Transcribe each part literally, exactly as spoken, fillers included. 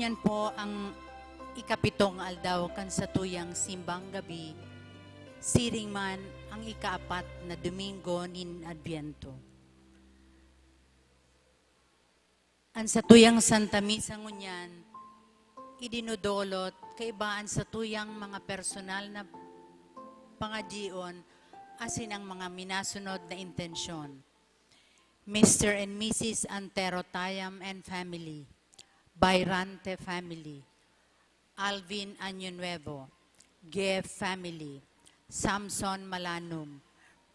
Yan po ang ikapitong aldaw kan satuyang simbang gabi, siring man ang ikaapat na Domingo nin Adbyento. An satuyang Santa Misa ngunyan, idinodolot kaiba an satuyang mga personal na pangadyion asin ang mga minasunod na intensyon. Mister and Missus Antero Tayam and family, Bayrante family, Alvin Año Nuevo, Jeff family, Samson Malanum,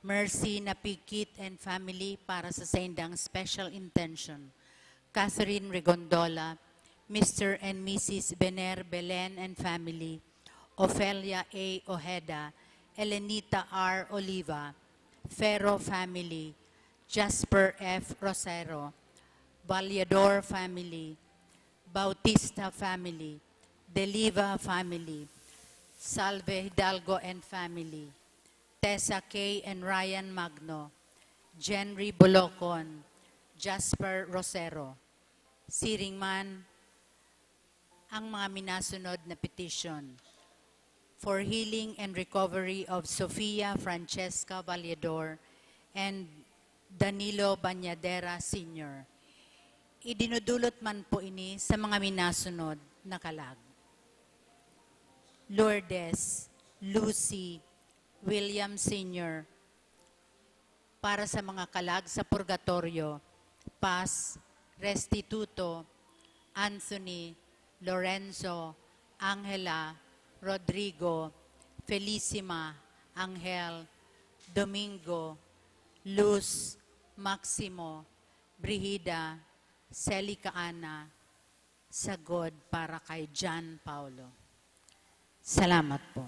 Mercy Napikit and family para sa saindang special intention, Catherine Regondola, Mister and Missus Bener Belen and family, Ofelia A. Ojeda, Elenita R. Oliva, Ferro family, Jasper F. Rosero, Vallador family, Bautista family, Deliva family, Salve Hidalgo and family, Tessa K. and Ryan Magno, Jenry Bolocon, Jasper Rosero. Siring man ang mga minasunod na petition: for healing and recovery of Sofia Francesca Valledor and Danilo Bañadera Senior. Idinudulot man po ini sa mga minasunod na kalag: Lourdes, Lucy, William Senior, para sa mga kalag sa purgatoryo, Paz, Restituto, Anthony, Lorenzo, Angela, Rodrigo, Felicima, Angel, Domingo, Luz, Maximo, Brigida, Celica Ana, sagod para kay John Paulo. Salamat po.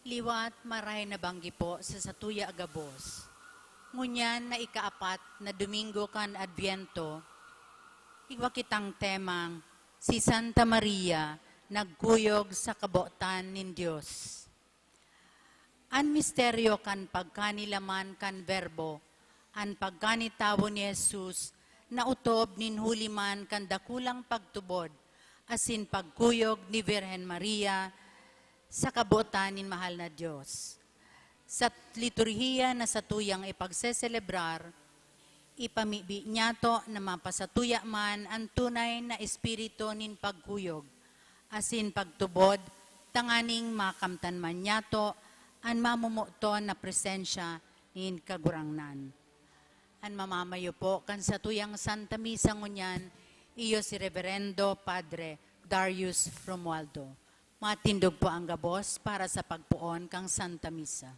Liwat maray na banggi po sa satuya a gabos. Ngunyan na ikaapat na Domingo kan Adviento, igwa kitang temang si Santa Maria nagkuyog sa kabotan nin Dios. An misteryo kan pagkanilaman kan Verbo, an pagkanitawo ni Jesus, naotob nin huli man kan dakulang pagtubod asin pagkuyog ni Birhen Maria sa kabotan nin mahal na Dios. Sa liturhiya na satuyang ipagseselebrar, ipamibi niyato na mapasatuya man an tunay na espiritu nin pagkuyog asin pagtubod, tanganing makamtan man niyato an mamomoton na presensya nin Kagurangnan. An mamamayo po kan satuyang Santa Misa ngunyan, iyo si Reverendo Padre Darius Romualdo. Matindog po ang gabos para sa pagpoon kan Santa Misa.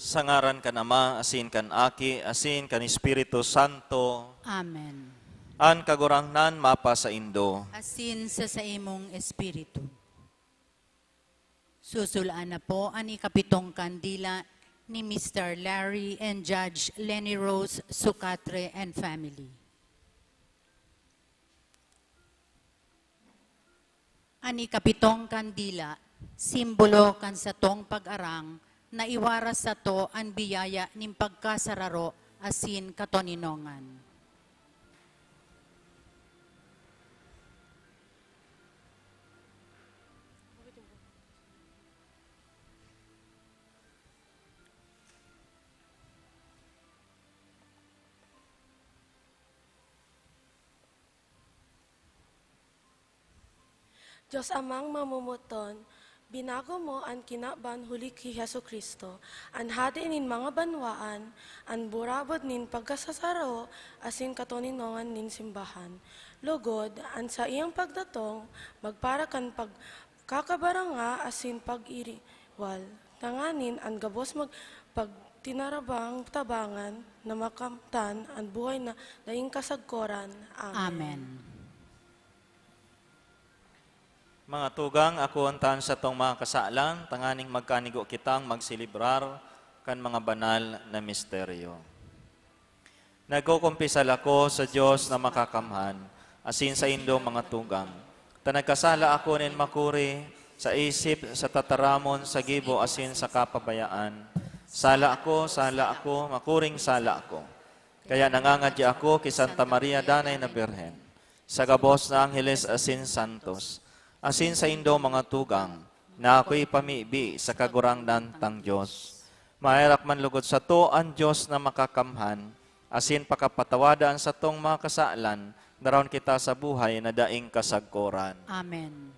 Sa ngaran kan Ama, asin kan Aki, asin kan Espiritu Santo. Amen. An Kagurangnan mapasaindo. Asin sa saimong espiritu. Susulaan na po an ikapitong kandila ni Mister Larry and Judge Lenny Rose Sucatre and family. An ikapitong kandila, simbolo kan satong pag-arang na iwaras sato an biyaya nin pagkasararo asin katoninongan. Dios Amang mamomoton, binago mo an kinaban huli ki Jesu-Cristo, an Hade nin mga banwaan, an burabod nin pagkasasaro asin katoninongan nin simbahan. Lugod, an saiyang pagdatong magpara kan pagkakabaranga asin pag-iriwal, tanganing an gabos mag-, pagtinarabang tabangan na makamtan an buhay na daing kasagkoran. Amen. Amen. Mga tugang, akoon ta an satong mga kasalan, tanganing magkanigo kitang magselebrar kan mga banal na misteryo. Nagkukumpisal ako sa Dios na Makakamhan, asin saindo, mga tugang, ta nagkasala ako nin makuri sa isip, sa tataramon, sa gibo, asin sa kapabayaan. Sala ako, sala ako, makuring sala ako. Kaya nangangadya ako ki Santa Maria, Danay na Birhen, sa gabos na angheles asin santos, asin saindo, mga tugang, na ako ipamibi sa Kagurangnan tang Dios. Maherak man lugod sato an Dios na Makakamhan, asin pakapatawada an satong mga kasalan, daraon kita sa buhay na daing kasagkoran. Amen.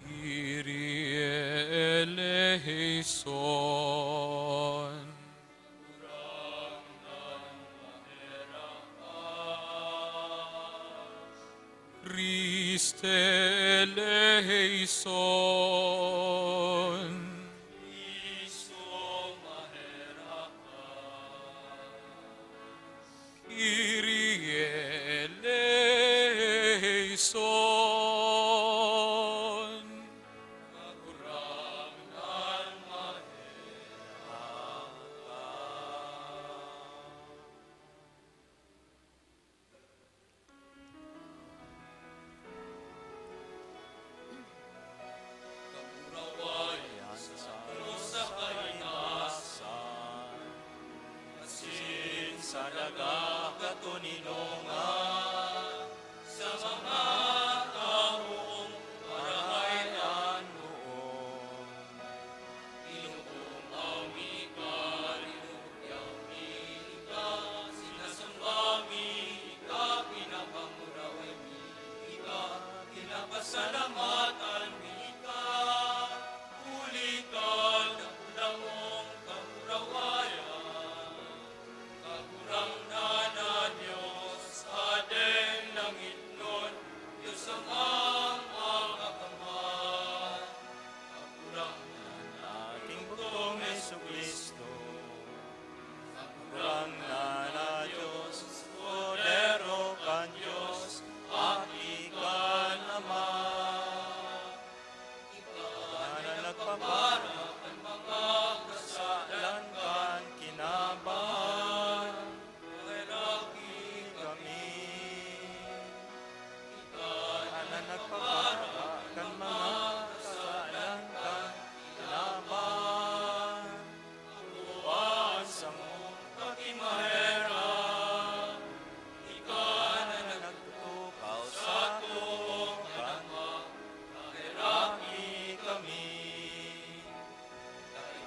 Kyrie eleison. Christe eleison. Kyrie eleison. Kagurawayan sa Dios sa kainasan, asin sa nagkakatoninongan sa mga tawong marahay an moon. Inukom mi ka, linuya mi ka, sinasamba mi ka, pinapangurawi mi ka, pinapasalamatan mi ka, huli ka dakula mong kagurawayan. Kagurangnan na Dios, Hadeng langitnon, Dios Amang Makakamhan. Kagurangnan na Ginoo kong Jesu-Cristo. Kagurangnan na Dios, Kordero kan Dios, Aki kan Ama. Ika na nagpapara kan mga kasalan kan kinaban, paheraki kami. Ika na nagpapara kan mga kasalan kan kinaban, akoa an samong pakimaherak. Ika na nagtutukaw sa atong kan Ama, paheraki kami.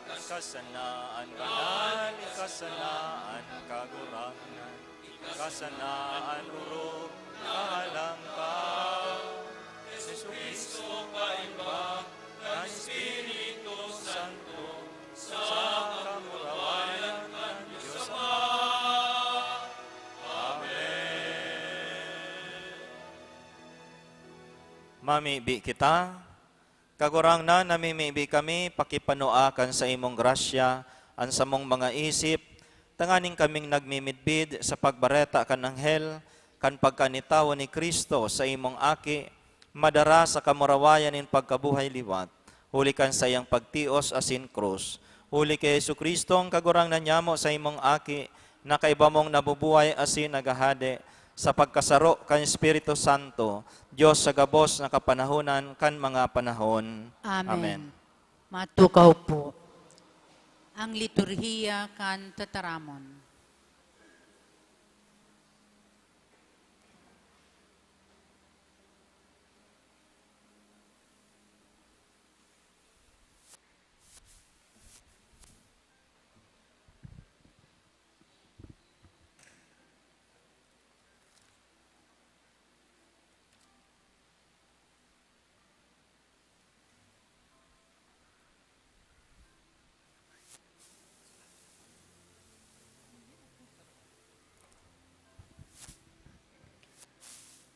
Ika sana an banal, ika sana an kagurangnan, ika sana an orog na halangkaw. Jesu-Cristo, kaiba kan Espiritu Santo, sa kagurawayan kan Dios Ama. Mamibi kita. Kagurangnan, namimibi kami, pakipanua kan saimong grasya an samong mga isip, tanganing kaming nagmimidbid sa pagbareta kan anghel kan pagkanitawo ni Cristo, saimong Aki, madara sa kamurawayan nin pagkabuhay liwat, huli kan saiyang pagtios asin krus. Huli ki Jesu-Cristo, an Kagurangnan nyamo, saimong Aki, na kaiba mong nabubuhay asin naghahade sa pagkasaro kan Espiritu Santo, Dios sa gabos na kapanahonan kan mga panahon. Amen. Amen. Matukaw po. Ang liturhiya kan tataramon.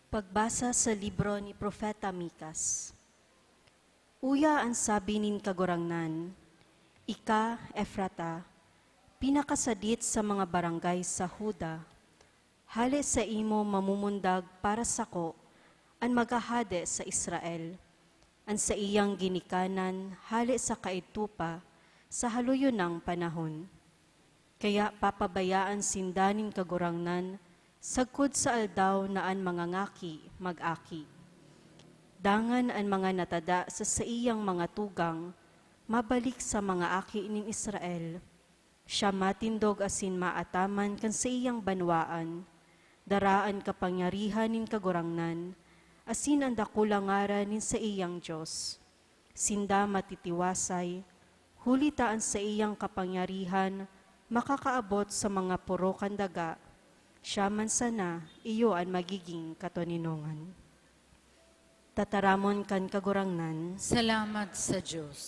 Pagbasa sa libro ni Propeta Mikas. Uya an sabi nin Kagurangnan, "Ika, Efrata, pinakasadit sa mga barangay sa Juda, hale saimo mamumundag para sako an maghahade sa Israel, an saiyang ginikanan hale sa kaidto pa sa haloyonang panahon." Kaya papabayaan sinda nin Kagurangnan sagkod sa aldaw na an mga ngaki mag-aki. Dangan an mga natada sa saiyang mga tugang mabalik sa mga aki nin Israel. Siya matindog asin maataman kan saiyang banwaan, dara an kapangyarihan nin Kagurangnan, asin an dakul a ngaran nin saiyang Dios. Sinda matitiwasay, huli ta an saiyang kapangyarihan makakaabot sa mga poro kan daga. Siya man sana, iyo an magiging katoninongan. Tataramon kan Kagurangnan. Salamat sa Dios.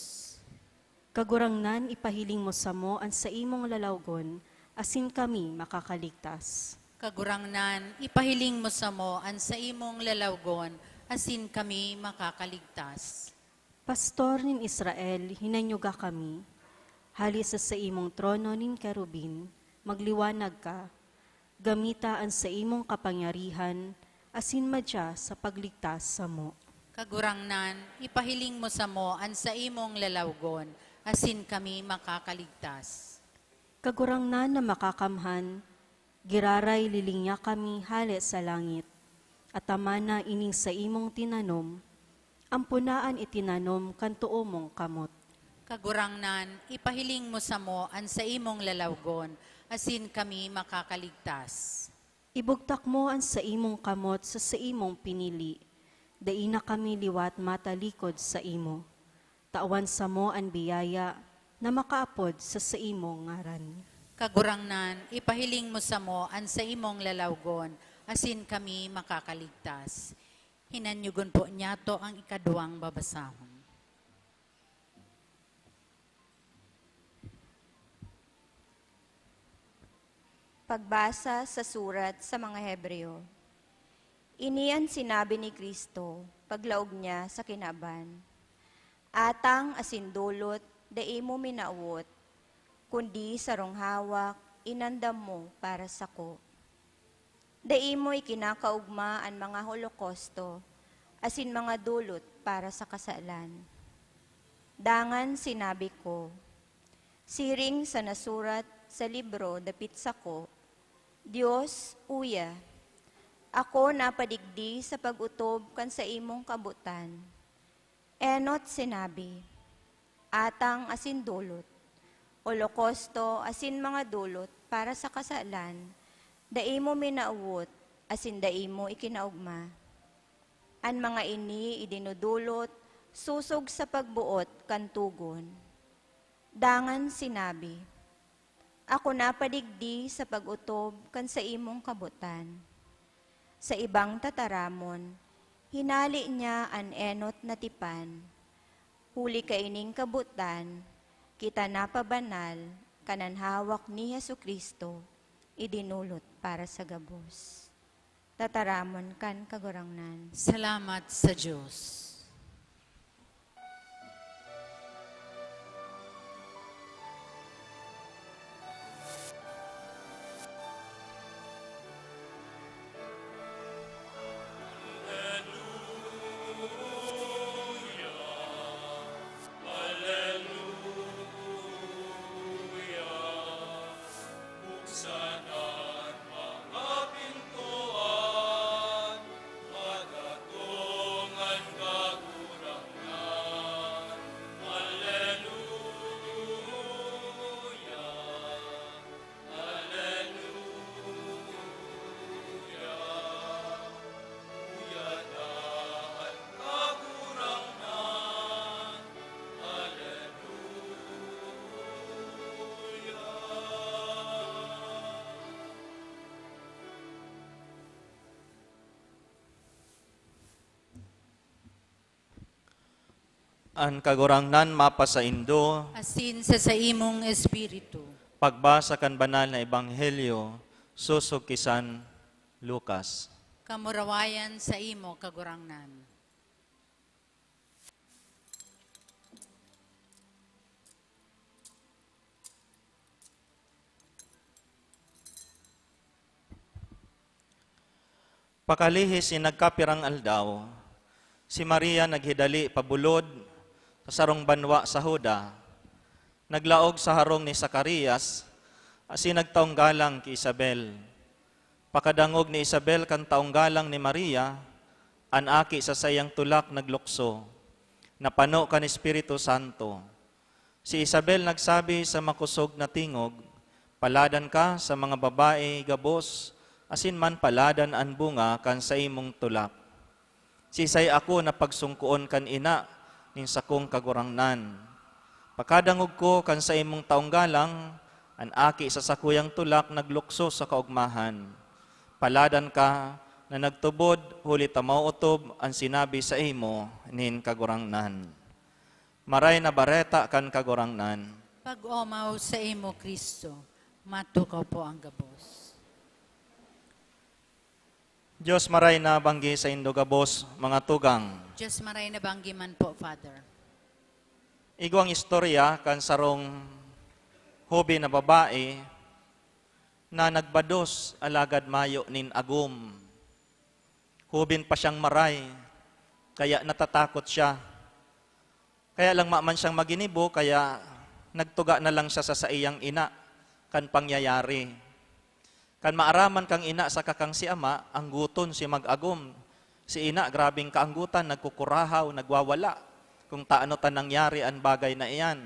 Kagurangnan, ipahiling mo samo an saimong lalawgon, asin kami makakaligtas. Kagurangnan, ipahiling mo samo an saimong lalawgon, asin kami makakaligtas. Pastor nin Israel, hinanyuga kami. Hale sa saimong trono nin kerubin, magliwanag ka. Gamita an saimong kapangyarihan asin madya sa pagligtas samo. Kagurangnan, ipahiling mo samo an saimong lalawgon, asin kami makakaligtas. Kagurangnan na Makakamhan, giraray lilingia kami hale sa langit. Atamana ining saimong tinanom, amponaan itinanom kan too mong kamot. Kagurangnan, ipahiling mo samo an saimong lalawgon, asin kami makakaligtas. Ibugtak mo an saimong kamot sa saimong pinili, dai na kami liwat matalikod saimo. Tawan samo an biyaya na makaapod sa saimong ngaran. Kagurangnan, ipahiling mo samo an saimong lalawgon, asin kami makakaligtas. Hinanyogon po niyato ang ikaduwang babasahon. Pagbasa sa surat sa mga Hebreo. Ini an sinabi ni Cristo paglaog niya sa kinaban, "Atang asin dolot dai mo minawot, kundi sarong hawak inandam mo para sako." Dai mo ikinakaogma an mga holokosto asin mga dolot para sa kasalan. Dangan sinabi ko, siring sa nasurat sa libro dapit sako, "Dios, uya, ako napadigdi sa pag-otob kan saimong kabotan." Enot sinabi, "Atang asin dolot, olokosto asin mga dolot para sa kasalan, dai mo minawot asin dai mo ikinaogma. An mga ini idinodolot sosog sa pagboot kan togon." Dangan sinabi, "Ako napadigdi sa pag-otob kan saimong kabotan." Sa ibang tataramon, hinale niya an enot na tipan. Huli kaining kabotan, kita napabanal kan an hawak ni Jesu-Cristo idinolot para sa gabos. tataramon kan Kagurangnan. Salamat sa Diyos. An Kagurangnan mapasaindo. Asin sa saimong espiritu. Pagbasa kan Banal na Ebanghelyo sosog ki San Lucas. Kamurawayan saimo, Kagurangnan. Pakalihis nin nagkapirang aldaw, si Maria naghidali pabulod sa sarong banwa sa Juda. Naglaog sa harong ni Zacarias asin nagtaong galang ki Isabel. Pakadangog ni Isabel kan taong galang ni Maria, an aki sa saiyang tulak naglukso, napano kan Espiritu Santo. Si Isabel nagsabi sa makosog na tingog, "Paladan ka sa mga babayi gabos, asin man paladan an bunga kan saimong tulak. Siisay ako na pagsungkoon kan ina nin sakong kagurangnan? Pakadangog ko kan saimong taong galang, an aki sa sakuyang tulak naglukso sa kaogmahan. Paladan ka na nagtubod, huli ta maootob an sinabi saimo nin Kagurangnan." Maray na Bareta kan Kagurangnan. Pag-omaw saimo, Cristo. Matukaw po ang gabos. Diyos maray na banggi saindo gabos, mga tugang. Diyos maray na banggi man po, Father. Igwang istorya kan sarong hoben na babae na nagbados alagad mayo nin agom. Hoben pa siyang maray, kaya natatakot siya. Kaya lang mayo man siyang maginibo, kaya nagtuga na lang siya sa saiyang ina kan pangyayari. Kan maaraman kang ina saka kang si ama, anggoton si mag-agom. Si ina, grabeng kaanggotan, nagkukurahaw, nagwawala kung taano ta nangyari an bagay na iyan.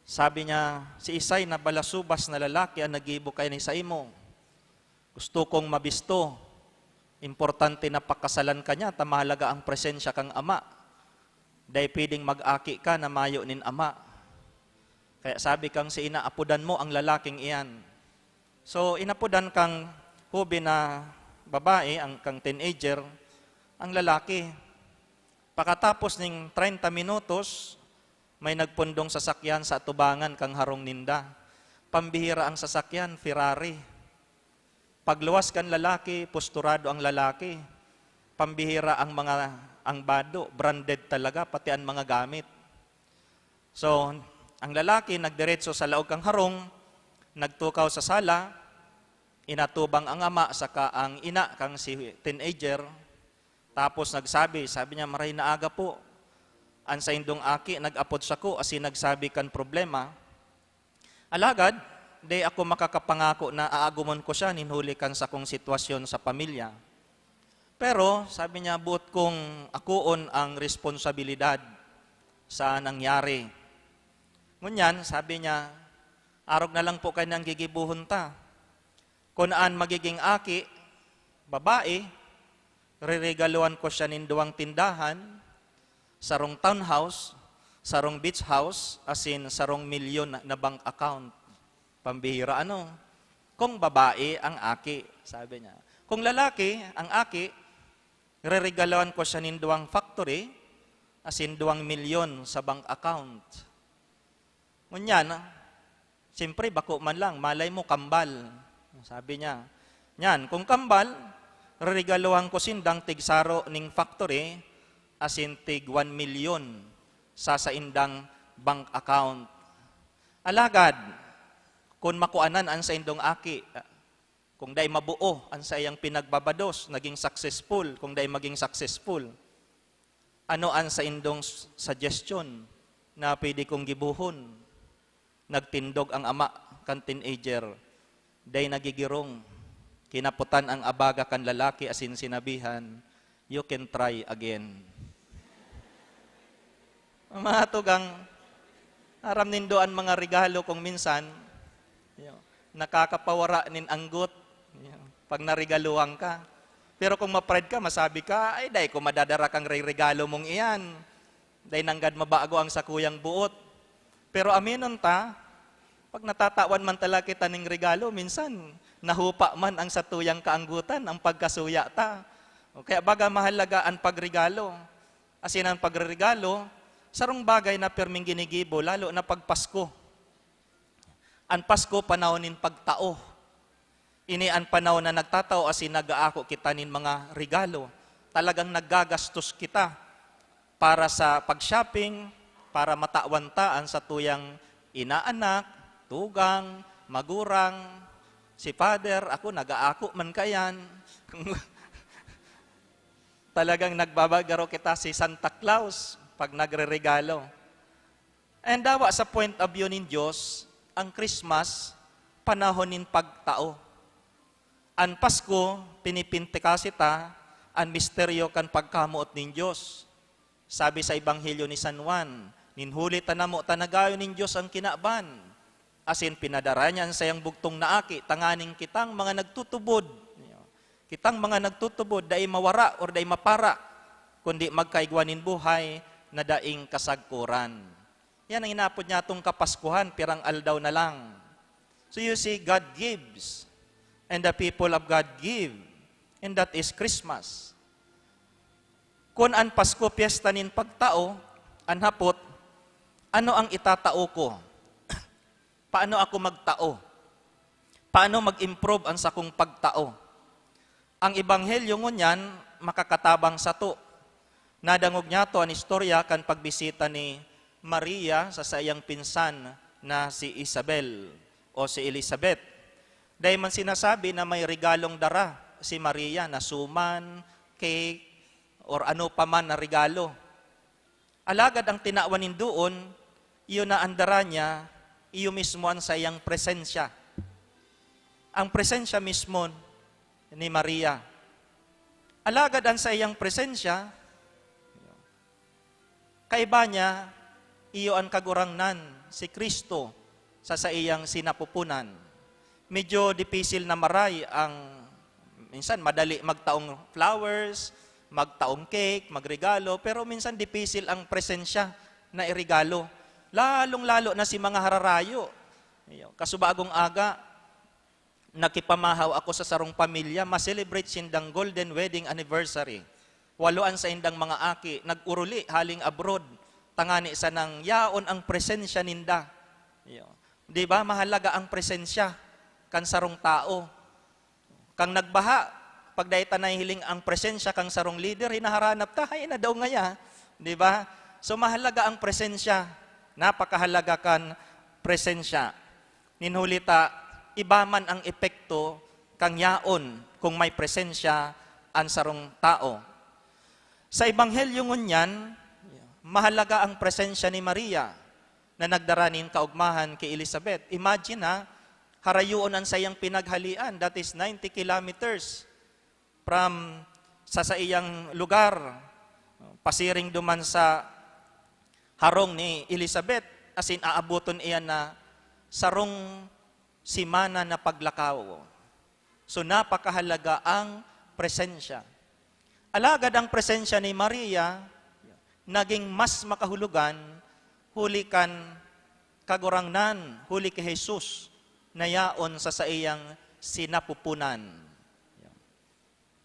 Sabi niya, "Siisay na balasubas na lalaki an naggibo kaini saimo? Gusto kong mabisto. Importante na pakasalan ka niya ta mahalaga ang presensya kang ama. Dai pwedeng mag-aki ka na mayo nin ama." Kaya sabi kang si ina, "Apodan mo ang lalaking iyan." So, inapodan kang hoben na babae, ang, kang teenager, ang lalaki. Pakatapos ning treinta minutos, may nagpundong sasakyan sa atubangan kan harong ninda. Pambihira ang sasakyan, Ferrari. Pagluwas kan lalaki, posturado ang lalaki. Pambihira ang mga, ang bado, branded talaga, pati ang mga gamit. So, ang lalaki nagdiretso sa laog kan harong, nagtukaw sa sala, inatubang ang ama saka ang ina kan si teenager. Tapos nagsabi, sabi niya, "Maray na aga po. An saindong aki nag-apod sako asin nagsabi kan problema. Alagad, dai ako makakapangako na aagomon ko siya nin huli kan sakong sitwasyon sa pamilya. Pero," sabi niya, "boot kong akoon ang responsabilidad sa nangyari." Ngunyan, sabi niya, "Arog na lang po kaiyan gigibohon ta. Kun an magiging aki, babae, reregaluhan ko siya nin duwang tindahan, sarong townhouse, sarong beach house, asin sarong milyon na, na bank account." Pambihira, ano? "Kung babae ang aki," sabi niya. "Kung lalaki ang aki, reregaluhan ko siya nin duwang factory, asin duwang milyon sa bank account." Ngunyan, siyempre, bako man lang, malay mo, kambal. Sabi niya, "Nyan, kung kambal, reregaluhan ko sindang tigsaro ning factory, asin tig one milyon sa saindang bank account. Alagad, kun makuanan an saindong aki, kung dai mabuo an saiyang pinagbabados, naging successful, kung dai maging successful, ano an saindong s-, suggestion na pwede kong gibohon? Nagtindog ang ama kan teenager, dai nagigirong. Kinapotan ang abaga kan lalaki asin sinabihan, "You can try again." Mga tugang, aram nindo an mga regalo kung minsan, yo, nakakapawara nin anggot, yo, pag naregaluhan ka. Pero kung ma-pride ka, masabi ka, "Ay, dai ko madadara kang re-, regalo mong iyan. Dai nanggad mabago ang sakuyang boot." Pero aminon ta, pag natatawan man talaga kita ning regalo, minsan nahupa man ang satuyang kaanggotan, ang pagkasuya ta. O kaya baga mahalaga an pagregalo. Asin an pagreregalo, sarong bagay na pirming ginigibo, lalo na pag Pasko. An Pasko, panahon nin pagtao. Ini an panahon na nagtatao asin nag-aako kita nin mga regalo. Talagang naggagastos kita para sa pag-shopping, para matawan ta an satuyang inaanak, tugang, magurang, si father, ako, nag-aako man kaiyan. Talagang nagbabagaro kita si Santa Claus pag nagreregalo. And dawa sa point of view nin Diyos, ang Christmas, panahon nin pagtao. An Pasko, pinipintikasi ta an misteryo kan pagkamoot nin Diyos. Sabi sa Ebanghelyo ni San Juan, "Nin huli ta namotan na gayo nin Diyos an kinaban, asin pinadara niya an saiyang bugtong na Aki, tanganing kitang mga nagtutubod, kitang mga nagtutubod, dai mawara or dai mapara, kundi magkaigwa nin buhay na daing kasagkoran." Yan ang inaapod niyatong Kapaskuhan, pirang aldaw na lang. So you see, God gives, and the people of God give, and that is Christmas. Kun an Pasko, pyesta nin pagtao, an hapot, ano ang itatao ko? Paano ako magtao? Paano mag-improve an sakong pagtao? Ang ebanghelyo ngunyan makakatabang sato. Nadangog niyato an istorya kan pagbisita ni Maria sa saiyang pinsan na si Isabel o si Elizabeth. Dai man sinasabi na may regalong dara si Maria na suman, cake, or ano pa man na regalo. Alagad ang tinawan nin doon, iyo na an dara niya, iyo mismo an saiyang presensya. Ang presensya mismo ni Maria. Alagad an saiyang presensya, kaiba niya, iyo an Kagurangnan, si Cristo, sa saiyang sinapupunan. Medyo dipisil na maray ang, minsan madali magtaong flowers, magtaong cake, magregalo, pero minsan dipisil ang presensya na iregalo. Lalong-lalo na si mga hararayo. Iyo, kasubagong aga, nakipamahaw ako sa sarong pamilya, ma-celebrate sindang golden wedding anniversary. Walo an saindang mga aki, nag-uruli haling abroad, tangani sanang yaon ang presensya ninda. Iyo. Di ba, mahalaga ang presensya kan sarong tao. Kan nagbaha, pag dai ta nahihiling ang presensya kan sarong leader, hinaharanap ta, "Hay, nadaog ngaya." Di ba? So, mahalaga ang presensya. Napakahalaga kan presensya. Nin huli ta, iba man ang epekto kan yaon kung may presensya an sarong tao. Sa Ebanghelyo ngunyan, mahalaga ang presensya ni Maria na nagdara nin kaogmahan ki Elizabeth. Imagine, ha, harayoon an saiyang pinaghalean, that is ninety kilometers from sa saiyang lugar, pasiring duman sa harong ni Elizabeth, asin aaboton iyan na sarong semana na paglakaw. So, napakahalaga ang presensya. Alagad ang presensya ni Maria naging mas makahulugan huli kan Kagurangnan, huli ki Jesus na yaon sa saiyang sinapupunan.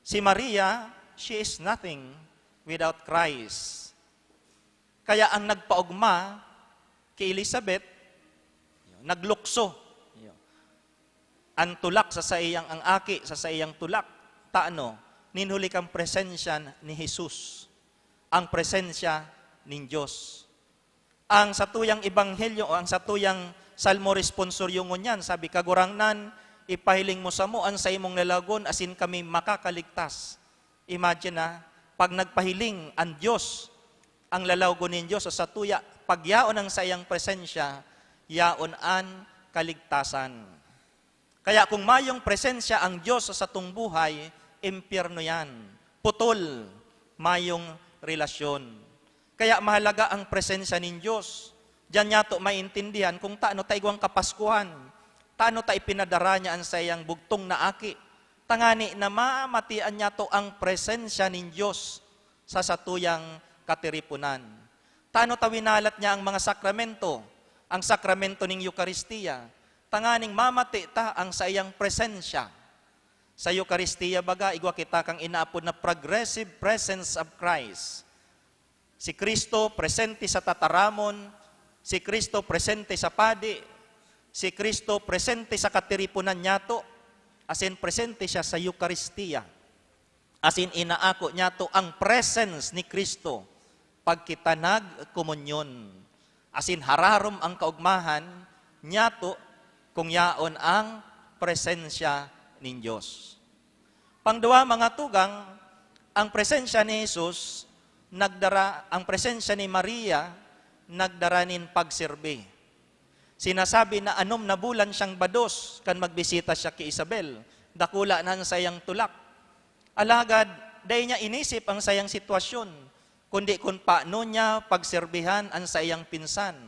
Si Maria, she is nothing without Christ. Kaya ang nagpaogma ki Elizabeth, naglukso. An tulak sa saiyang, ang aki sa saiyang tulak. Tano? Nin huli kan presensya ni Jesus, ang presensya nin Dios. Ang satuyang ebanghelyo o ang satuyang Salmo responsorio ngunyan, sabi, "Kagurangnan, ipahiling mo samo an saimong lalagon asin kami makakaligtas." Imagine, ah, pag nagpahiling an Dios, ang lalagon nin Dios sa satuya, pagyaon ang saiyang presensya, yaon an kaligtasan. Kaya kung mayong presensya ang Dios sa satong buhay, impyerno yan. Putol, mayong relasyon. Kaya mahalaga ang presensya nin Dios. Diyan niyato maintindihan kung tano ta igwang Kapaskuhan, tano ta ipinadara niya an saiyang bugtong na Aki, tangani na mamatian niyato ang presensya nin Dios sa satuyang katiriponan. Tano ta winalat niya ang mga sakramento, ang sakramento ning Eukaristia, tanganing mamati ta ang saiyang presensya. Sa Eukaristia, baga, igwa kita kan inaapod na progressive presence of Christ. Si Cristo presente sa tataramon, si Cristo presente sa padi, si Cristo presente sa katiriponan niyato, asin presente siya sa Eukaristia. Asin inaako niyato ang presence ni Cristo pag kita nagkomunyon. Asin hararom ang kaogmahan niyato kung yaon ang presensya nin Dios. Pangduwa, mga tugang, ang presensya ni Jesus nagdara, ang presensya ni Maria nagdara nin pagserbi. Sinasabi na anom na bulan siyang bados kan magbisita siya ki Isabel. Dakula na an saiyang tulak. Alagad, dai niya inisip ang saiyang sitwasyon, kundi kun paano niya pagserbihan an saiyang pinsan.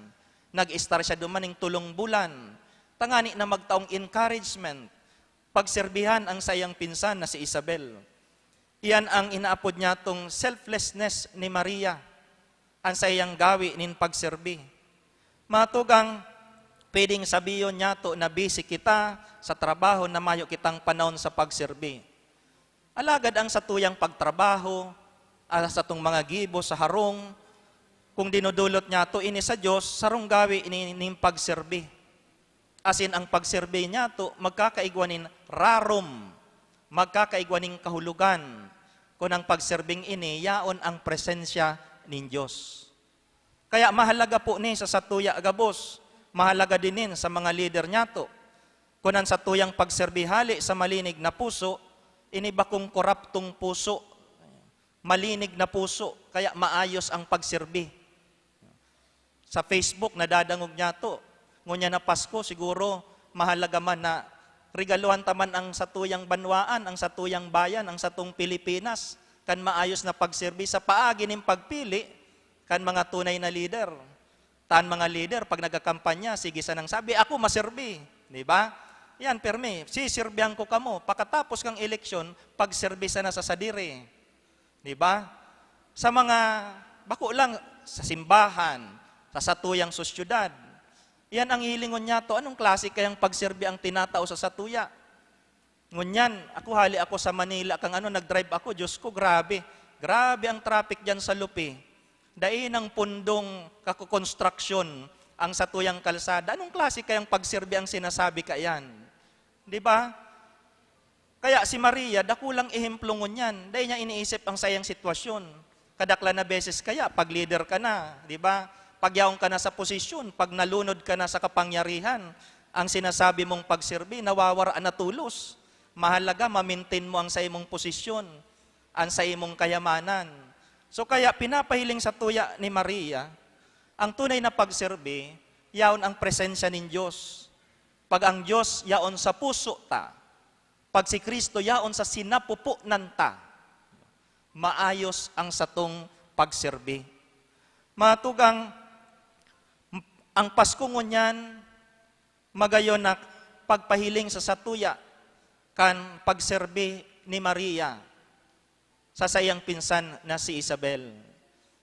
Nag-estar siya duman ning tolong bulan, tangani na magtaong encouragement, pagserbihan ang saiyang pinsan na si Isabel. Iyan ang inaapod niyatong selflessness ni Maria, an saiyang gawi nin pagserbi. Mga tugang, pwedeng sabihon niyato na busy kita sa trabaho na mayo kitang panahon sa pagserbi. Alagad ang satuyang pagtrabaho, ang satong mga gibo sa harong, kung dinudulot niyato ini sa Dios, sarong gawi ini nin pagserbi. Asin ang pagserbi niyato magkakaigwa nin rarom, magkakaigwa nin kahulogan, kun ang pagserbing ini yaon ang presensya nin Dios. Kaya mahalaga po ni sa satuya gabos, mahalaga din nin sa mga lider niyato. Kun an satuyang pagserbi hali sa malinig na puso, ini bakong koraptong puso, malinig na puso, kaya maayos ang pagserbi. Sa Facebook, nadadangog niyato. Ngunyan na Pasko, siguro mahalaga man na regaluhan ta man ang satuyang banwaan, ang satuyang bayan, ang satong Pilipinas, kan maayos na pagserbi sa paagi nin pagpili kan mga tunay na lider. Ta an mga lider, pag nagkakampanya, sige sanang sabi, "Ako maserbi." Di ba? Yan, permi, siserbihan ko kamo. Pakatapos kang eleksyon, pagserbi sana sa sadiri. Di ba? Sa mga, bako lang, sa simbahan, sa satuyang sosyedad. Yan ang hilingon niyato. Anong klase kayang pagserbi ang tinatao sa satuya? Ngunyan, ako, hali ako sa Manila, kang ano, nag-drive ako, Diyos ko, grabe. Grabe ang traffic diyan sa Lupi. Dai nang pundong kakokonstruksyon ang satuyang kalsada. Anong klase kayang pagserbi ang sinasabi kaiyan? Di ba? Kaya si Maria, dakulang ehemplo ngunyan. Dai niya iniisip ang saiyang sitwasyon. Kadaklan na beses kaya, pag lider ka na, di ba? Pagyaon ka na sa posisyon, pag nalunod ka na sa kapangyarihan, ang sinasabi mong pagserbi, nawawaraan na tolos. Mahalaga, ma-maintain mo ang saimong posisyon, ang saimong kayamanan. So, kaya pinapahiling satuya ni Maria, ang tunay na pagserbi, yaon ang presensya nin Dios. Pag ang Dios yaon sa puso ta, pag si Cristo yaon sa sinapupunan ta, maayos ang satong pagserbi. Mga tugang, ang Pasko ngunyan, magayon na pagpahiling sa satuya kan pagserbi ni Maria sa saiyang pinsan na si Isabel.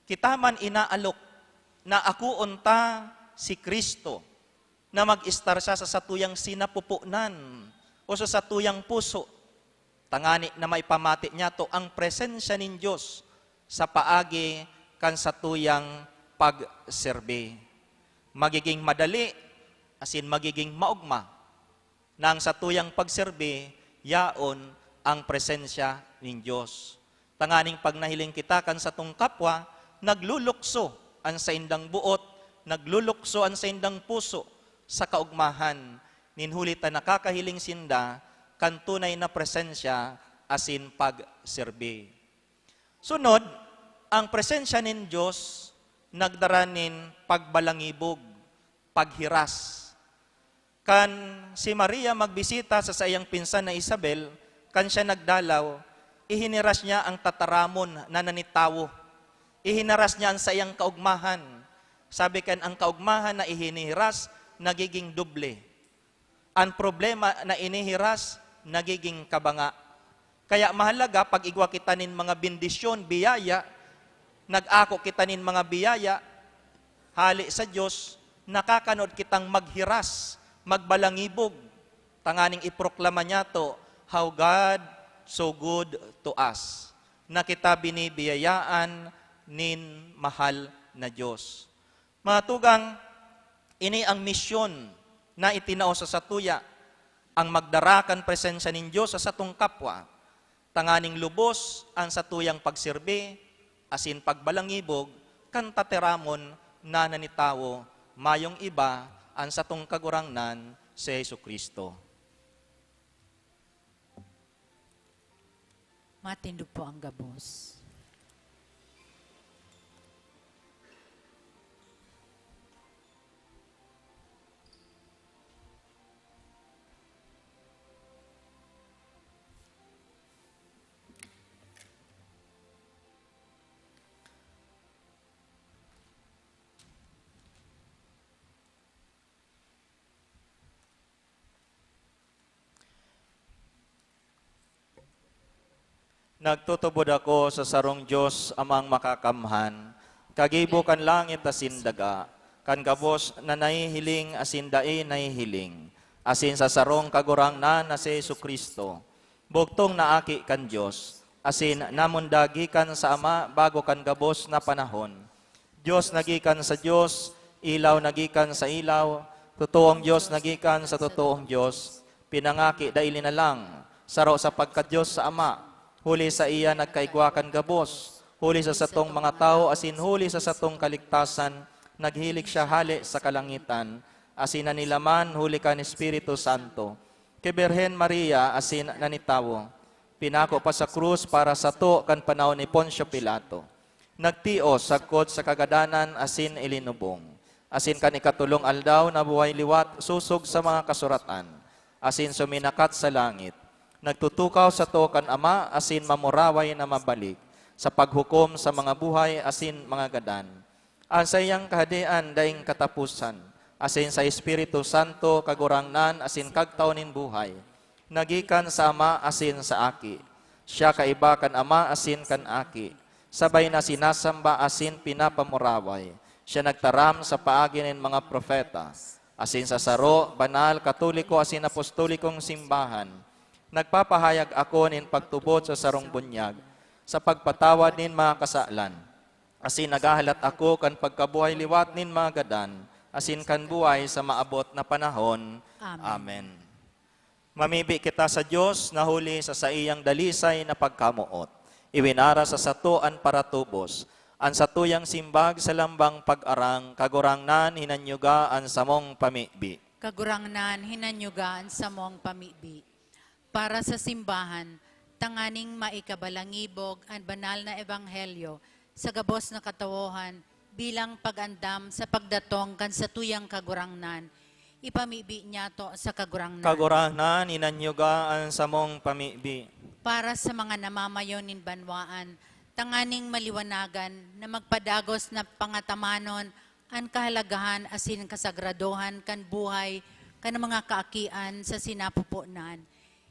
Kita man inaalok na akoon ta si Cristo na mag-estar siya sa satuyang sinapupunan o sa satuyang puso, tangani na maipamati niyato ang presensya nin Dios sa paagi kan satuyang pagserbi. Magiging madali asin magiging maogma na ang satuyang pagserbi yaon ang presensya nin Dios. Tanganing pag nahiling kita kan satong kapwa, naglulukso an saindang boot, naglulukso an saindang puso sa kaogmahan, nin huli ta nakakahiling sinda kan tunay na presensya asin pagserbi. Sunod, ang presensya nin Dios nagdara nin pagbalangibog, paghiras. Kan si Maria magbisita sa saiyang pinsan na Isabel, kan siya nagdalaw, ihiniras niya ang tataramon na nanitawo. Ihinaras niya an saiyang kaogmahan. Sabi kan ang kaogmahan na ihinihiras, nagiging doble. An problema na inihiras, nagiging kabanga. Kaya mahalaga, pag igwa kita nin mga bendisyon, biyaya, nag-ako kita nin mga biyaya, hale sa Dios, nakakanood kitang maghiras, magbalangibog, tanganing iproklama niyato, "How God so good to us," na kita binibiyayaan nin mahal na Dios. Mga tugang, ini ang misyon na itinao sa satuya, ang magdara kan presensya nin Dios sa satong kapwa, tanganing lubos an satuyang pagserbi asin pagbalangibog kan tataramon na nanitawo, mayong iba an satong Kagurangnan, si Jesu-Cristo. Matindog po ang gabos. Nagtutubod ako sa sarong Dios, Amang Makakamhan, kagibo kan langit asin daga, kan gabos na nahihiling asin dai nahihiling, asin sa sarong Kagurangnan na si Jesu-Cristo, bugtong na Aki kan Dios, asin namundag gikan sa Ama bago kan gabos na panahon. Dios na gikan sa Dios, ilaw na gikan sa ilaw, totoong Dios na gikan sa totoong Dios, pinangaki dai linalang, saro sa pagka-Dios sa Ama, huli saiya nagkaigwa kan gabos, huli sa satong mga tawo asin huli sa satong kaligtasan, naghilig siya hale sa kalangitan, asin nanilaman huli kan Espiritu Santo, ki Birhen Maria asin nanitawo. Pinako pa sa krus para sato kan panahon ni Poncio Pilato. Nagtios sagkod sa kagadanan asin ilinubong. Asin kan ikatolong aldaw nabuhay liwat sosog sa mga kasuratan, asin suminakat sa langit. Nagtutukaw sato kan Ama asin mamuraway na mabalik sa paghukom sa mga buhay asin mga gadan. An saiyang Kahadean daing kataposan, asin sa Espiritu Santo, Kagurangnan asin Kagtao nin buhay, na gikan sa Ama asin sa Aki. Siya kaiba kan Ama asin kan Aki, sabay na sinasamba asin pinapamuraway. Siya nagtaram sa paagi nin mga propeta, asin sa saro, banal, katoliko asin apostolikong simbahan. Nagpapahayag ako nin pagtubod sa sarong bunyag, sa pagpatawad nin mga kasalan. Asin naghahalat ako kan pagkabuhay liwat nin mga gadan, asin kan buhay sa maabot na panahon. Amen. Amen. Mamibi kita sa Dios na huli sa saiyang dalisay na pagkamoot. Iwinara sa sato an paratubos, an satuyang simbag sa lambang pag-arang, Kagurangnan, hinanyuga an samong pamibi. Kagurangnan, hinanyuga an samong pamibi. Para sa simbahan, tanganing maikabalangibog an banal na ebanghelyo sa gabos na katawohan bilang pag-andam sa pagdatong kan satuyang Kagurangnan, ipamibi niyato sa Kagurangnan. Kagurangnan, hinanyuga an samong pamibi. Para sa mga namamayo nin banwaan, tanganing maliwanagan na magpadagos na pangatamanon an kahalagahan asin kasagradohan kan buhay kan mga kaakian sa sinapupunan.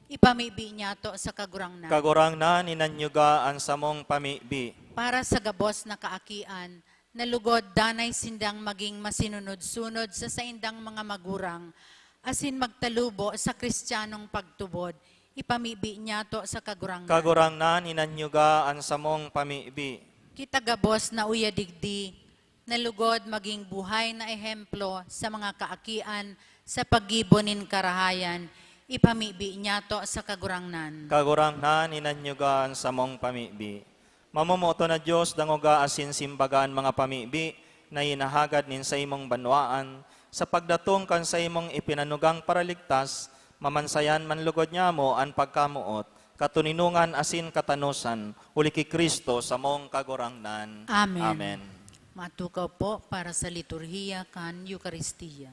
Ipamibi niyato sa Kagurangnan. Kagurangnan, hinanyuga an samong pamibi. Para sa gabos na kaakian, na lugod danay sindang magin masunod-sunod sa saindang mga magurang, asin magtalubo sa Kristiyanong pagtubod, ipamibi niyato sa Kagurangnan. Kagurangnan, hinanyuga an samong pamibi. Kita gabos na uya digdi, na lugod magin buhay na ehemplo sa mga kaakian sa paggibo nin karahayan, Ipamibi niyato sa Kagurangnan. Kagurangnan, inanyuga an samong pamibi. Mamomoto na Dios, dangoga asin simbaga an mga pamibi na hinahagad nin saimong banwaan, sa pagdatong kan saimong ipinanugang Paraligtas, mamansayan man lugod nyamo an pagkamoot, katoninongan asin katanosan, huli ki Cristo, samong Kagurangnan. Amen. Amen. Matukaw po para sa liturhiya kan Eukaristia.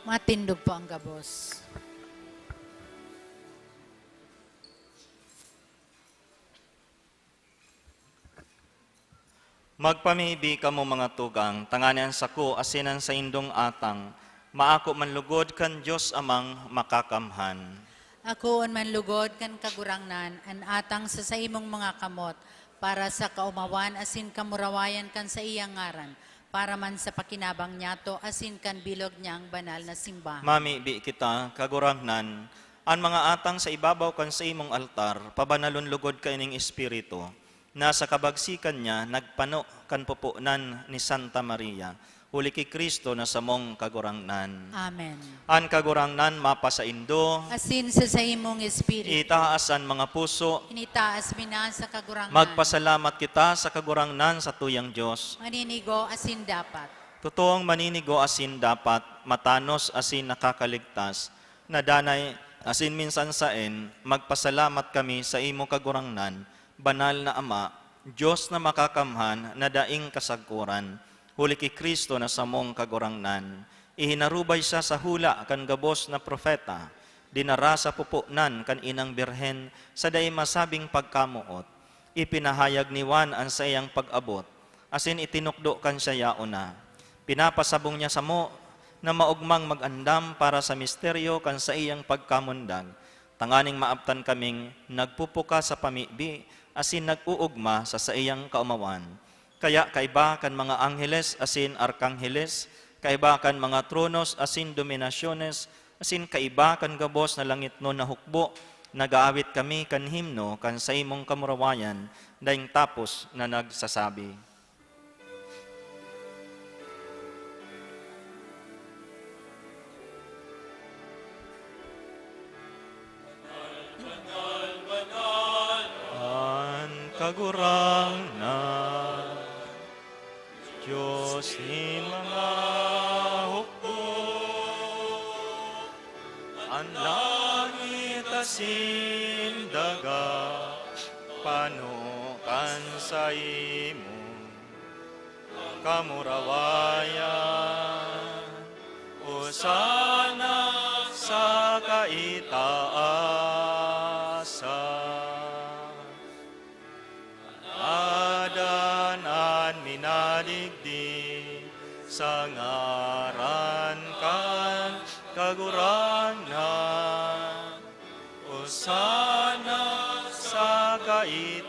Matindog po ang gabos. Magpamibi kamo, mga tugang, tanganing an sako asin an saindong atang maako man lugod kan Dios Amang Makakamhan. Akoon man lugod kan Kagurangnan an atang sa saimong mga kamot, para sa kaomawan asin kamurawayan kan saiyang ngaran, para man sa pakinabang niyato asin kan bilog niyang banal na simbahan. Mamibi kita, Kagurangnan, an mga atang sa ibabaw kan saimong altar, pabanalon lugod kaining Espiritu, na sa kabagsikan niya nagpano kan pupunan ni Santa Maria, huli ki Cristo na samong Kagurangnan. Amen. An Kagurangnan mapasaindo. Asin sa saimong espiritu. Itaas an mga puso. Initaas mi na sa Kagurangnan. Magpasalamat kita sa Kagurangnan, satuyang Dios. Maninigo asin dapat. Totoong maninigo asin dapat, matanos asin nakakaligtas, na danay asin minsan saen, magpasalamat kami sa imo, Kagurangnan, Banal na Ama, Dios na makakamhan na daing kasagkoran, huli ki Cristo na samong Kagurangnan. Ihinarubay siya sa hula kan gabos na propeta, dinara sa pupunan kan Inang Birhen sa dai masabing pagkamoot. Ipinahayag ni Juan an saiyang pag-abot, asin itinukdo kan siya yaon na. Pinapasabong niya samo na maogmang mag-andam para sa misteryo kan saiyang pagkamundag, tanganing maabtan kaming nagpupuka sa pamibi asin nag-oogma sa saiyang kaomawan. Kaya kaiba kan mga angheles asin arkangheles, kaiba kan mga tronos asin dominasyones, asin kaiba kan gabos na langitnon na hukbo, nag-aawit kami kan himno kan saimong kamurawayan, daing tapos na nagsasabi. An Kagurangnan, Dios nin mga hukbo, an langit asin daga, pano kan saimong kamurawayan, Hosana sa kaitaasan. Adan an minadigdi sa ngaran kan Kagurangnan. Hosana sa kaitaasan.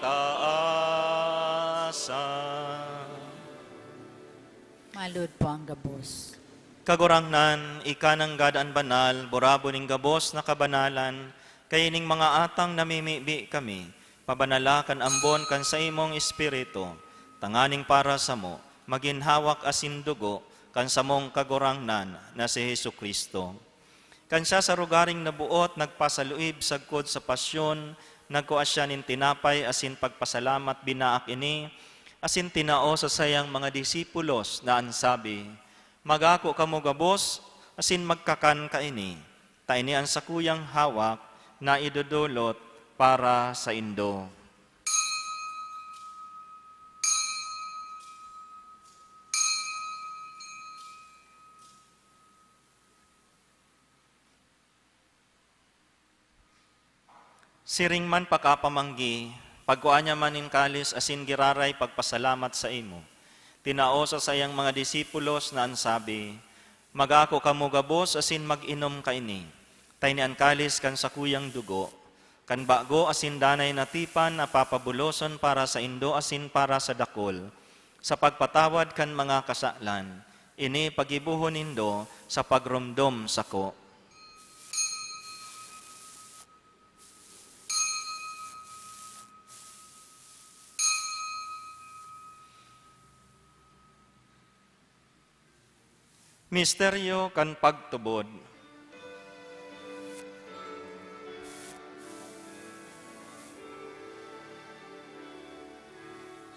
Malod po ang gabos. Kagurangnan, ika nanggad an banal, burabo nin gabos na kabanalan, kaining mga atang namimibi kami, pabanala kan ambon kan saimong Espiritu, tanganing para samo, magin hawak asin dugo kan samong Kagurangnan na si Jesu-Cristo. Kan siya sa rogaring naboot nagpasaluib sagkod sa pasyon, nagkua siya nin tinapay asin pagpasalamat binaak ini, asin tinao sa saiyang mga disipulos na an sabi, "Mag-ako kamo gabos asin magkakan kaini, ta ini an sakuyang hawak na idodolot para saindo." Siring man pakapamanggi, pagkua niya man nin kalis asin giraray pagpasalamat saimo. Tinao sa saiyang mga disipulos na an sabi, "Mag-ako kamo gabos asin mag-inom kaini, ta ini an kalis kan sakuyang dugo, kan bago asin danay na tipan na papabuloson para saindo asin para sa dakul, sa pagpatawad kan mga kasalan. Ini paggibohon nindo sa pagromdom sako." Misteryo kan pagtubod.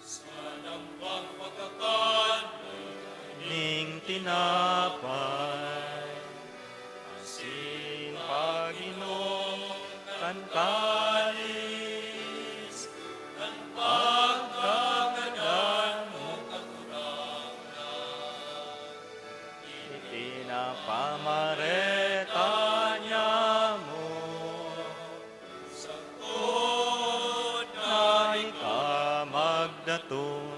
Sa dambang pagkakan ning tinapay, asin pag-inom kan kalis, kan pagkagadan mo, Kagurangnan, ipinapamareta niamo, sagkod na ika magdatong.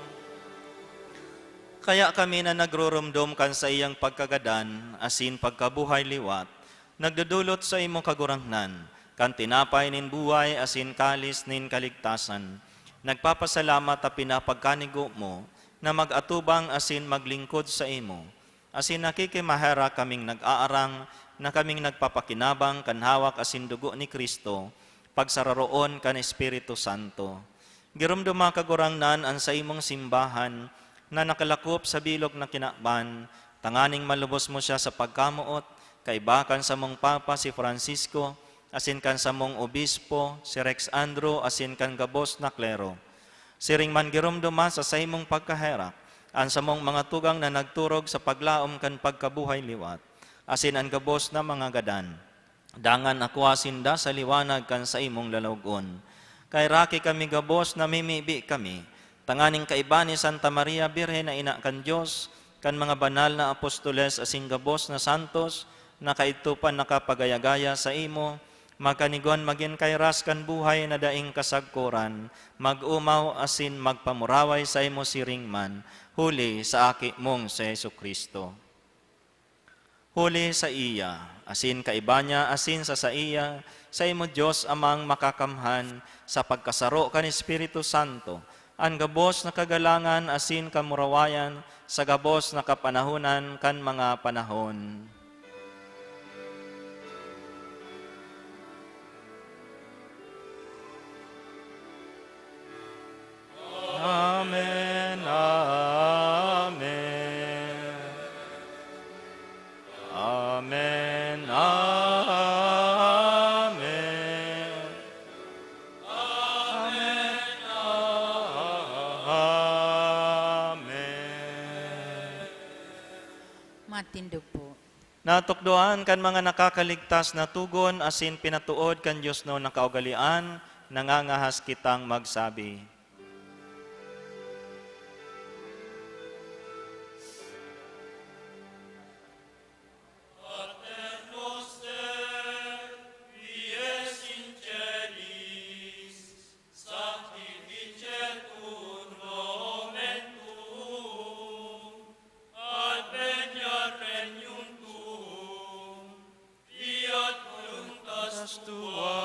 Kaya kami na nagruromdom kan saiyang pagkagadan asin pagkabuhay liwat, nagdodolot saimo, Kagurangnan, kan tinapay nin buhay asin kalis nin kaligtasan. Nagpapasalamat ta pinapagkanigo mo na mag-atubang asin maglingkod saimo. Asin nakikimaherak kaming nag-aarang na kaming nagpapakinabang kan hawak asin dugo ni Cristo, pagsararoon kan Espiritu Santo. Giromdoma, Kagurangnan, an saimong simbahan na nakalakop sa bilog na kinaban, tanganing malubos mo siya sa pagkamoot, kaiba kan samong Papa si Francisco, asin kan samong Obispo si Rex Andrew, asin kan gabos na klero. Siring man giromdoma sa saimong pagkaherak an samong mga tugang na nagturog sa paglaom kan pagkabuhay liwat, asin an gabos na mga gadan. Dangan akua sinda sa liwanag kan saimong lalaog-on. Kaheraki kami gabos, namimibi kami, tanganing kaiba ni Santa Maria Birhen na ina kan Dios, kan mga banal na apostoles asin gabos na santos, na kaidto pa nakapagaya-gaya saimo, magkanigon magin kairas kan buhay na daing kasagkoran, mag-omaw asin magpamuraway saimo siring man, huli sa Aki mong si Jesu-Cristo. Huli saiya, asin kaiba niya, asin sa saiya, saimo, Dios Amang Makakamhan, sa pagkasaro kan Espiritu Santo, an gabos na kagalangan asin kamurawayan sa gabos na kapanahonan kan mga panahon. Amen, amen. Amen, amen. Amen, amen. Matindog po. Natukdoan kan mga nakakaligtas na togon asin pinatood kan diosnon na kaugalean, nangangahas kitang magsabi. Pater noster, qui es in caelis, sanctificetur nomen tuum, adveniat regnum tuum, fiat voluntas tua,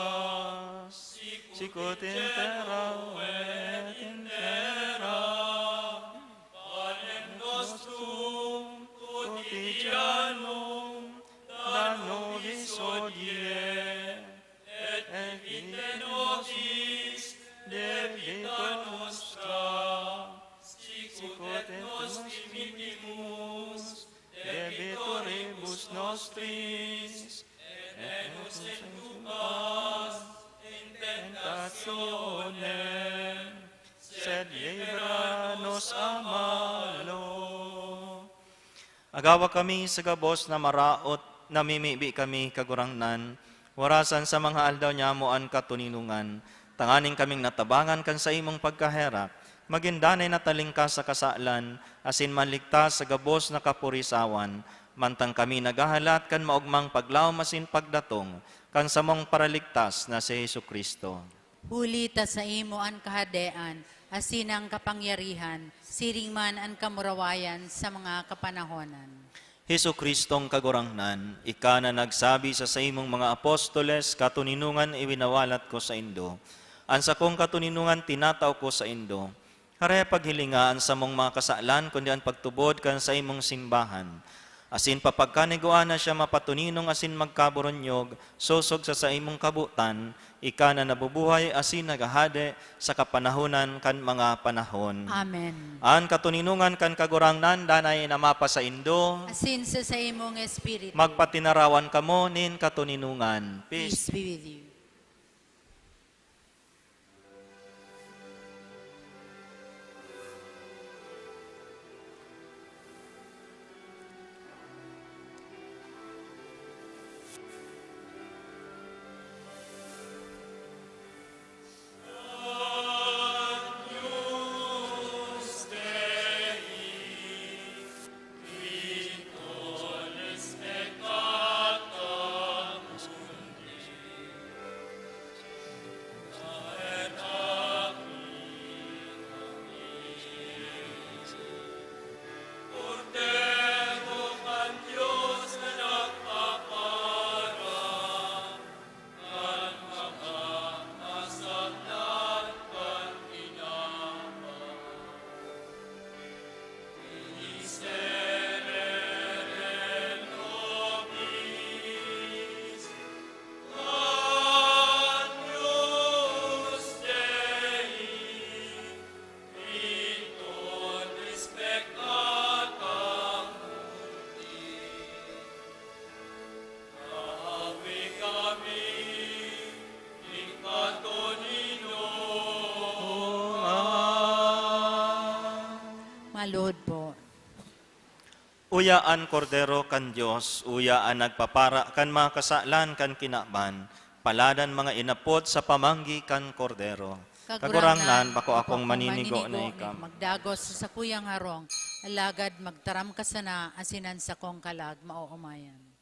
sicut in terra et in terra. Panem nostrum quotidianum da nobis hodie, et dimitte nobis debita nostra, sicut et nos dimittimus debitoribus nostris, et ne nos inducas in tentationem, sed libera nos a malo. Agawa kami sa gabos na maraot, namimibi kami, Kagurangnan, warasan sa mga aldaw nyamo an katoninongan, tanganing kaming natabangan kan saimong pagkaherak, magin danay na talingkas sa kasalan, asin maligtas sa gabos na kapurisawan, mantang kami naghahalat kan maogmang paglaom asin pagdatong kan samong Paraligtas na si Jesu-Cristo. Huli ta saimo an kahadean, asin an kapangyarihan, siring man an kamurawayan sa mga kapanahonan. Jesu-Cristong Kagurangnan, ika na nagsabi sa saimong mga apostoles, "Katoninongan iwinawalat ko saindo, an sakong katoninongan tinatao ko saindo." Hare, paghilinga an samong mga kasalan, kundi an pagtubod kan saimong simbahan. Asin papagkanigua na siya mapatoninong asin magkaboronyog, sosog sa saimong kabotan, ika na nabubuhay asin naghahade sa kapanahonan kan mga panahon. Amen. An katoninongan kan Kagurangnan danay na mapasaindo. Asin sa saimong espiritu. Magpatinarawan kamo nin katoninongan. Peace. Peace be with you. Maluhod po. Uya an Kordero kan Dios, uya an nagpapara kan mga kasalan kan kinaban. Palad an mga inapod sa pamanggi kan Kordero. Kagurangnan, bako akong maninigo na ika. Magdagos sa sakuyang harong, alagad magtaram ka sana asin an sakong kalag maoomayan.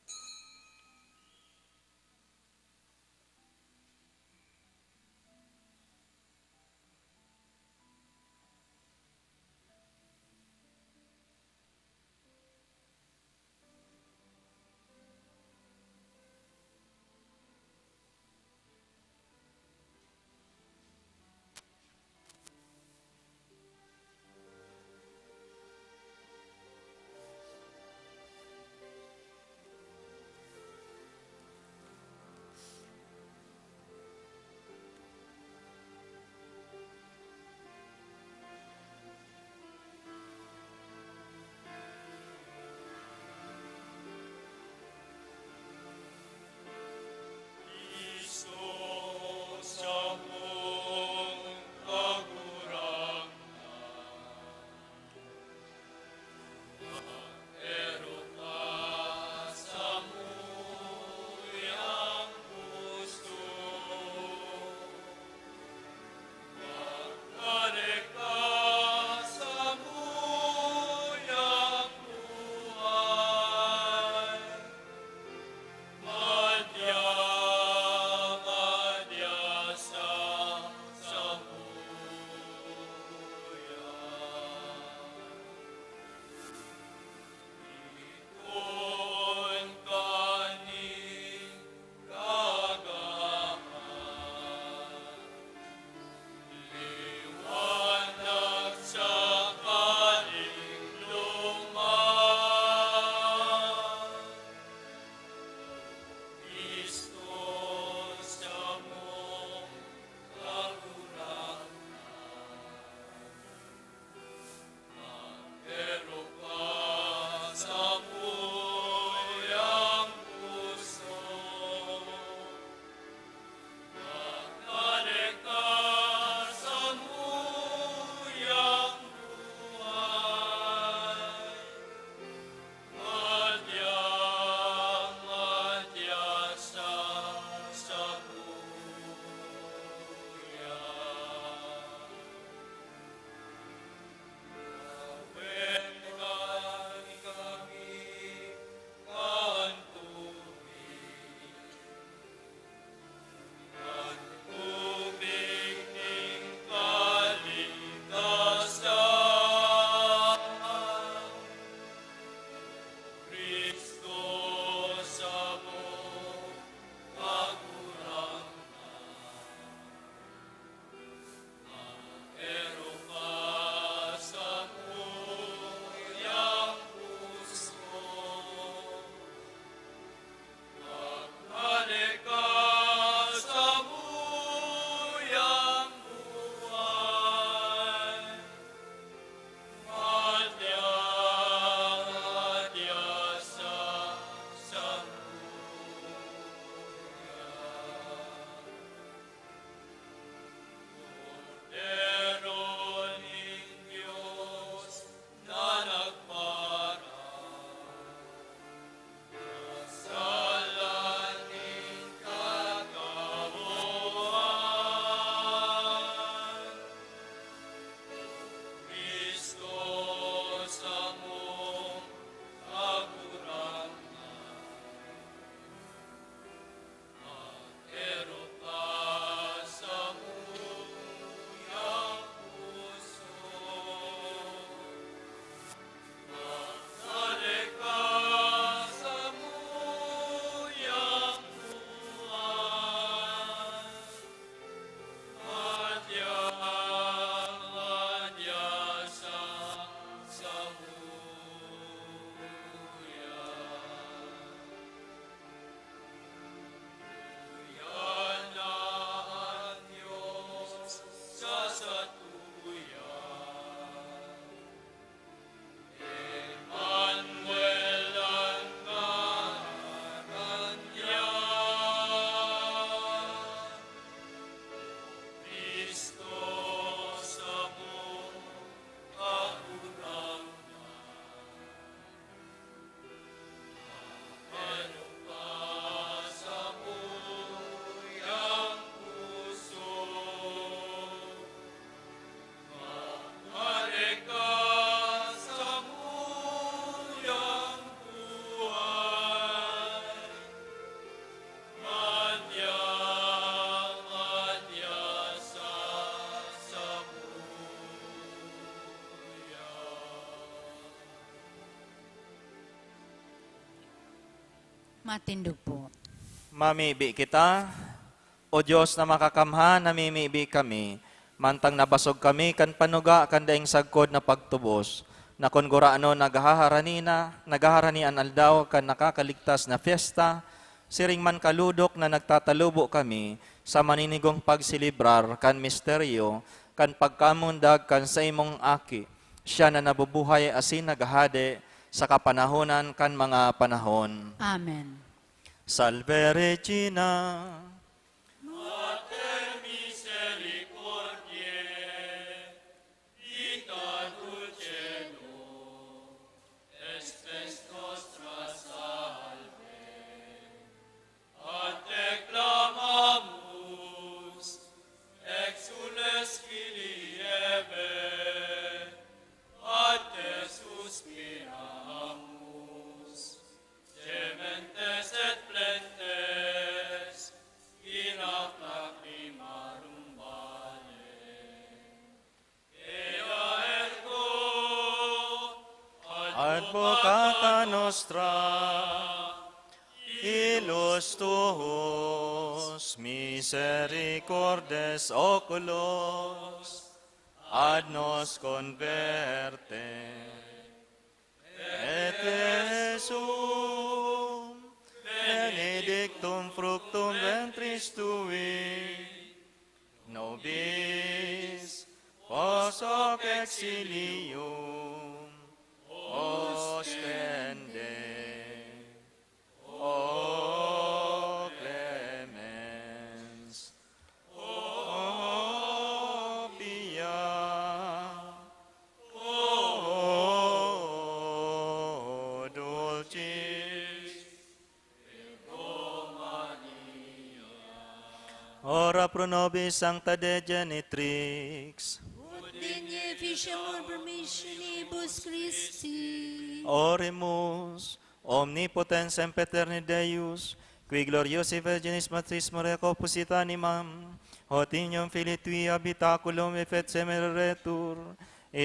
Matindog po. Mamibi kita. O Dios na makakamhan, namimibi kami, mantang nabasog kami kan panuga kan daing sagkod na pagtubos, na kun gurano naghaharani na, naghaharani an aldaw kan nakakaligtas na fiesta, siring man kaludok na nagtatalubo kami sa maninigong pagselebrar kan misteryo kan pagkamundag kan saimong Aki, siya na nabubuhay asin naghahade sa kapanahonan kan mga panahon. Amen. Salve Regina. Mater misericordiae, vita dulcedo, spes nostra salve. A te clamamus, exules filii Hevae, a te suspiramus. Gementes et plentes, in lacrimarum vale. Ea ergo advocata nostra, illos tuos misericordes oculos, ad nos converte. Et Iesus, benedictum fructum ventris tui, nobis post hoc exilium ostende. O clemens, o pia, o dulcis Virgo Maria. Ora pro nobis, Sancta Dei Genitrix. Ut digne efficiamur promissionibus Christi. Oremus. Omnipotens sempiterni Deus, qui gloriosae Virginis Matriis Mariae composit animam, hoc nihil filii tui habitaculum effet seminaretur,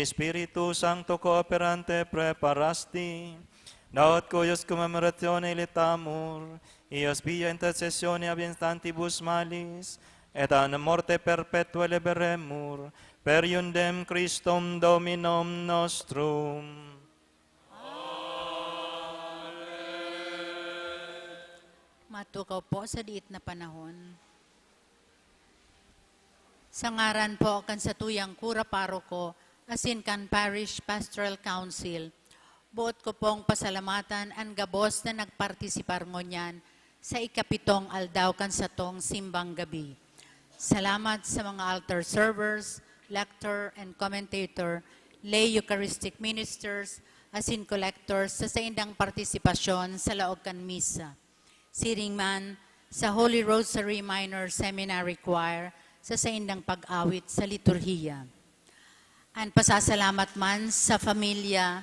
Spiritu Sancto cooperante praeparasti, daut cuius commemoratione ilitamur, eius via intercessione ab instantibus malis, et a morte perpetua liberemur, per iundem Christum Dominum nostrum. Matukaw po sa diit na panahon. Sa ngaran po kan satuyang kura paroko asin kan Parish Pastoral Council, boot ko pong pasalamatan an gabos na nagpartisipar ngunyan sa ikapitong aldaw kan satong simbang gabi. Salamat sa mga altar servers, lector and commentator, lay Eucharistic ministers, asin collectors sa saindang partisipasyon sa laog kan misa. Siring man sa Holy Rosary Minor Seminary Choir sa saindang pag-awit sa liturhiya. An pasasalamat man sa pamilya,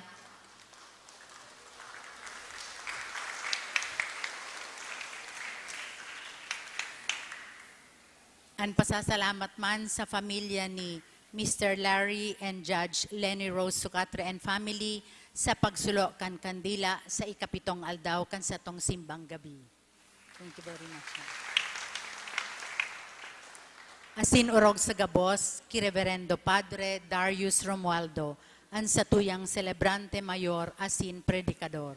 an pasasalamat man sa pamilya ni Mister Larry and Judge Lenny Rose Sucatre and family sa pagsulo kan kandila sa ikapitong aldaw kan satong simbang gabi. Thank you very much, ma'am. Asin orog sa gabos ki Reverendo Padre Darius Romualdo, an satuyang selebrante mayor asin predikador.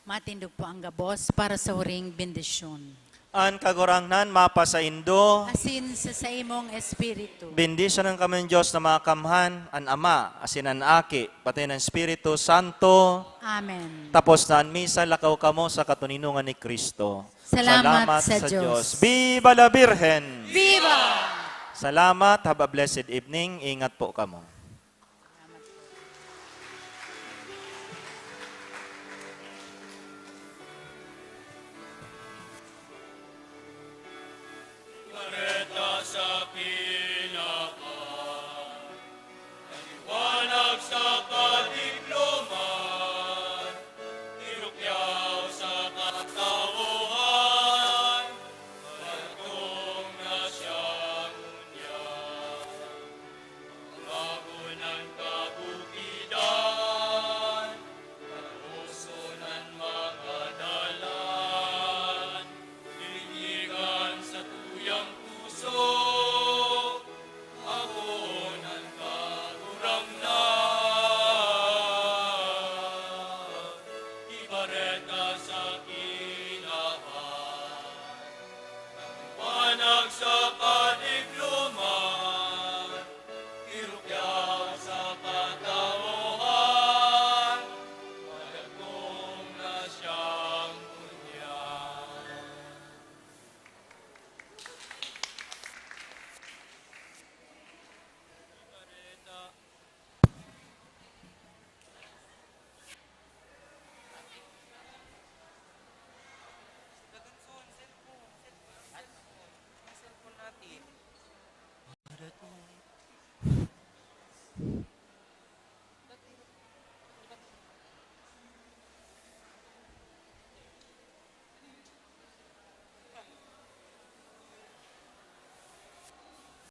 Matindog po ang gabos para sa huring bendisyon. An Kagurangnan mapasaindo. Asin sa saimong espiritu. Bendisyonan kamo nin Dios na Makamhan, an Ama, asin an Aki, pati an Espiritu Santo. Amen. Tapos na an misa, lakaw kamo sa katoninongan ni Cristo. Salamat sa Dios. Viva la Virgen! Viva! Salamat. Have a blessed evening. Ingat po kamo. Bareta sa pinaka, naliwanag sa kadikloman, tinukyaw sa katawhan, palagtong na siya ngunyan. Bareta